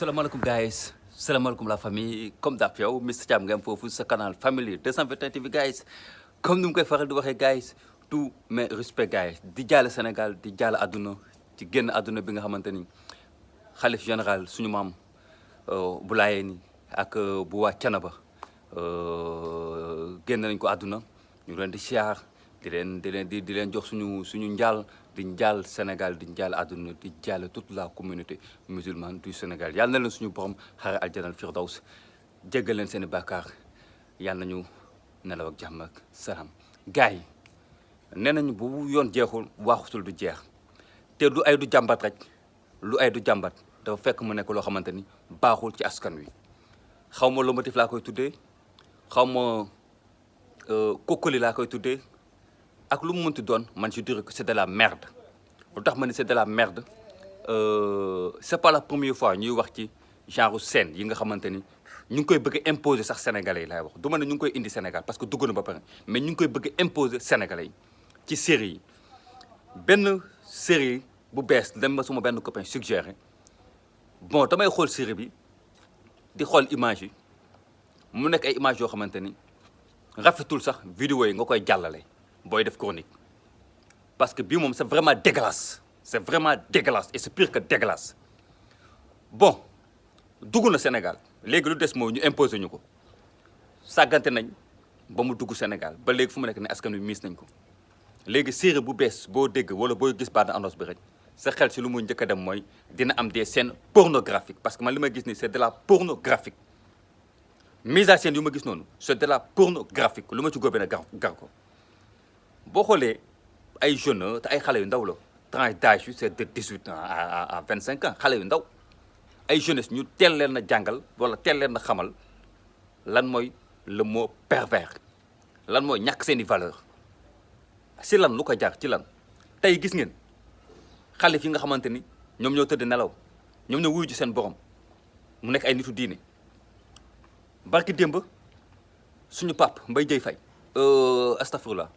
Salaamaaleykum guys salaamaaleykum la famille comme d'hab yow Mister Thiam ngeen foofu sa canal Family 221 TV guys comme ni mu koy faral di waxee guys tous mes respects guys di jaale Sénégal di jaale àdduna ci génn àdduna bi nga xamante ni xalif général suñu maam bu laayee ni ak bu waa Canaba génn nañ ko àdduna ñu leen di siyaar di leen jox suñu njaal di njaal Sénégal di njaal àdduna di jaale toute la communauté musulmane du Sénégal yàlla na leen suñu borom xare aljanal firdaws jéggal leen seen i bàkkaar yàlla nañu nelaw ak jàmm ak salaam gars yi nee nañu bu yoon jeexul waaxutul du jeex te du ay du jàmbat rek lu ay du jàmbat dafa fekk mu nekk loo xamante ni baaxul ci askan wi xaw ma lomotif laa koy tuddee xaw ma kokkali laa koy tuddee ak lu mu mënti doon man je dirais que c'est de la merde lu tax ma ni c'est de la merde c'est pas la première fois ñuy wax ci genre scène yi nga xamante ni ñu ngi koy bëgg a imposer sax sénégalais yi laay wax du ma ne ñu ngi koy indi Sénégal parce que dugg na ba pare mais ñu ngi koy bëgg a imposer sénégalais yi ci série yi benn série bu bees dem ma suma benn copain suggéré bon damay xool série bi di xool image yi mu nekk ay image yoo xamante ni rafetul sax vidéo yi nga koy jàllale booy def chronique parce que bii moom c'est vraiment dégueulasse et c'est pire que dégueulasse bon dugg na Sénégal léegi lu des mooy ñu imposer ñu ko sàggante nañ ba mu dugg Sénégal ba léegi fu mu nekk ne askan wi miis nañ ko léegi série bu bees boo dégg wala booy gis bande annonce bi rek sa xel si lu muy njëkk a dem mooy dina am des scènes pornographiques parce que man li ma gis ni c'est de la pornographique mise à scène yu ma gis noonu c'est de la pornographique lu ma ci góobee na gar ko boo xoolee ay jeunes te ay xale yu ndaw la tranche d'âge yi c'est de 18 ans à 25 ans xale yu ndaw ay jeunesse ñu teel leen na jàngal wala teel leen na xamal lan mooy le mot pervers lan mooy ñàkk seeni valeur si lan lu ko jaar ci lan tey gis ngeen xalif yi nga xamante ni ñoom ñoo tëdd nelaw ñoom ñoo wuyu ji seen borom mu nekk ay nitu diine barki démb suñu pap Mbaye Dieye Faye astafurlah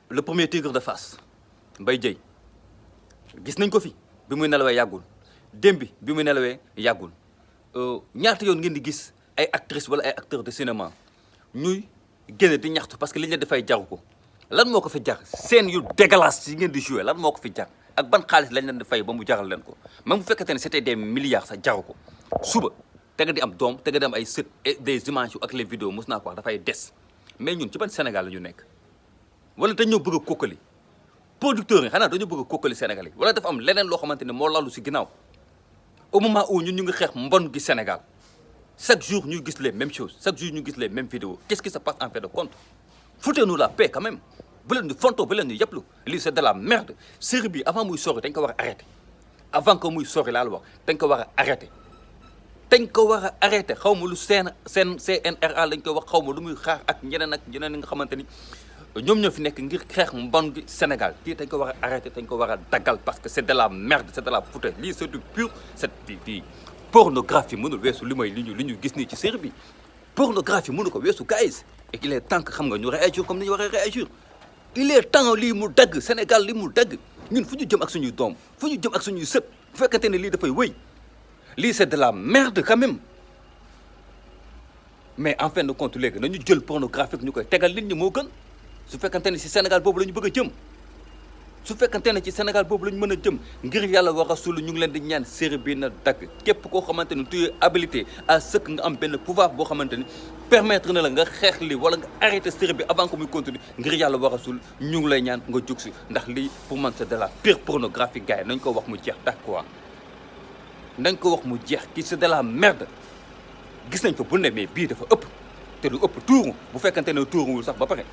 le premier tigre de Fass Mbaye Dieye gis nañ ko fi bi muy nelawee yàggul démb bi muy nelawee yàggul ñaata yoon ngeen di gis ay actrices wala ay acteurs de cinéma ñuy génne di ñaxtu parce que li ñu leen dafay jaru ko lan moo ko fi jar scène yu dégueulasse yi ngeen di jouer lan moo ko fi jar ak ban xaalis lañ leen di fay ba mu jaral leen ko même bu fekkente ne c'était des milliards sax jaru ko suba te nga di am doom te nga di am ay sët et des images yu ak les vidéos mos naa ko wax dafay des mais ñun ci ban Sénégal la ñu nekk wala dañoo bëgg a kokkali producteurs yi xanaa dañoo bëgg a kokkali Sénégalais wala dafa am leneen loo xamante ne moo lalu si ginnaaw au moment où ñun ñu ngi xeex mbon gi Sénégal chaque jour ñu gis les mêmes choses chaque jour ñu gis les mêmes vidéos qu'est-ce qui se passe en fait de compte foutez-nous la paix quand même bu leen ñu fontoo bu leen ñu yëpplu lii c'est de la merde série bi avant muy sori dañ ko war a arrêter avant que muy sori laa la wax dañ ko war a arrêter dañ ko war a arrêter xaw ma lu CNRA lañ koy wax xaw ma lu muy xaar ak ñeneen yi nga xamante ni ñoom ñoo fi nekk ngir xeex mbon gi Sénégal kii dañ ko war a arrêter dañ ko war a daggal parce que c'est de la merde c'est de la foutaise lii c'est du pur c'est di pornographie mënul weesu li ñu gis nii ci série bi pornographie mënu ko weesu guys et il est temps que xam nga ñu réagir comme ni ñu war a réagir il est temps lii mu dagg Sénégal lii mu dagg ñun fu ñu jëm ak suñuy doom fu ñu jëm ak suñuy sët bu fekkente ne lii dafay wëy lii c'est de la merde quand même mais en fin de compte léegi nañu jël pornographique ñu koy tegal nit ñi moo gën su fekkante ne ci Sénégal boobu la ñu bëgg a jëm su fekkante ne ci Sénégal boobu la ñu mën a jëm ngir yàlla wa rasul ñu ngi leen di ñaan série bi na dagg képp koo xamante ni tu es habilité à ce que nga am benn pouvoir boo xamante ni permettre na la nga xeex li wala nga arrêter série bi avant que muy continuer ngir yàlla wa rasul ñu ngi lay ñaan nga jug si ndax lii pour man c'est de la pire pornographie gars yi nañ ko wax mu jeex d'accord nañ ko wax mu jeex kii c'est de la merde gis nañ ko bu ne mais bii dafa ëpp te lu ëpp tuuru bu fekkante ne tuuruwul sax ba pare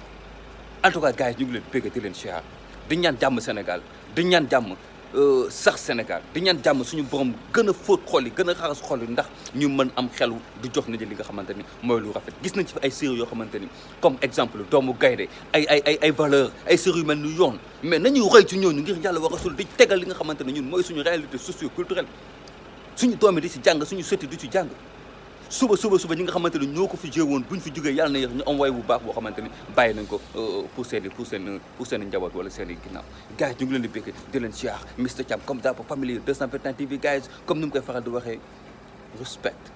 en tout cas gars yi ñu ngi leen bégg di leen siyaar di ñaan jàmm Sénégal di ñaan jàmm sax Sénégal di ñaan jàmm suñu borom gën a fóot xol yi gën a xaras xol yi ndax ñu mën am xelu du jox nit ñi li nga xamante ni mooy lu rafet gis nañ ci fi ay séries yoo xamante ni comme exemple doomu gaynde ay valeur ay séries yu mel ni yoon mais nañuy roy ci ñooñu ngir yàlla war a sul di tegal li nga xamante ne ñun mooy suñu réalité socio-culturelle suñu doom yi di ci jàng suñu sëti di ci jàng suba ñi nga xamante ni ñoo ko fi joué woon buñ fi jógee yàlla na yéex ñu envoyé bu baax boo xamante ni bàyyi nañ ko pour seen njaboot wala seen i ginnaaw gars yi ñu ngi leen di békk di leen siyaar Mr Thiam comme d'hab famille 221 TV gars comme ni mu koy faral di waxee respect